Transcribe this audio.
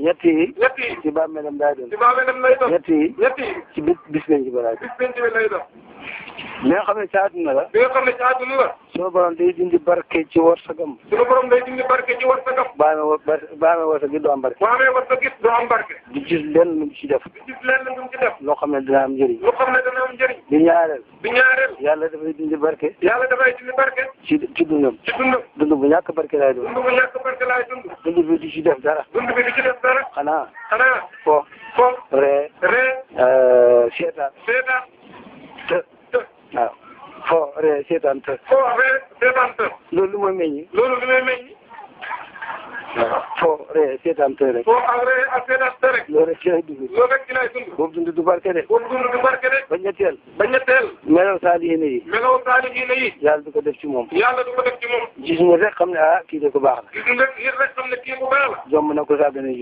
ñett yi. ñett yi. ci bàmmeelam lay doon. ci bàmmeelam lay doon. ñett yi. ñett yi. ci bis lañ ci balaay. bis penc bi lay doon. li nga xam ne ci àdduna la. bi nga xam ne ci àdduna la. sunu borom day dindi barke ci wërsëgam. sunu borom day dindi barke ci wërsëgam. ba amee wërsëg gi doo am barke. bu amee wërsëg gis doo am barke. di gis lenn lu mu ci def. di gis lenn lu mu ci def. loo xam ne dina am njëriñ. loo xam ne dana am njëriñ. di ñaareel. di ñaareel. yàlla dafay dindi barke. yàlla dafay dindi barke. ci dundam. ci dundam. dund bu ñàkk barke laay doon. dund bu ñàkk barke laay dund. dund bi du ci def dara. dund bi du ci def dara. xanaa. xanaa. fo. ree. seetaan. seetaan. të. waaw. fo ree seetaan të. fo ree seetaan të. loolu lu ma meññi. loolu li may meññi. waaw fo ree seetaan të rek. fo ak ree ak seetaan të rek. loolu rek ci lay dund. loolu rek ci lay dund. boobu dund du barke de. boobu dund du barke de. ba ñetteel. ba ñetteel. melaw saalihiin yi. melaw saalihiin yi. yàlla du ko def ci moom. yàlla du ko def ci moom. gis nga rek xam ne ah kii de ko baax la. gis nga rek xam ne kii bu baax la. jomb na ko saa gën a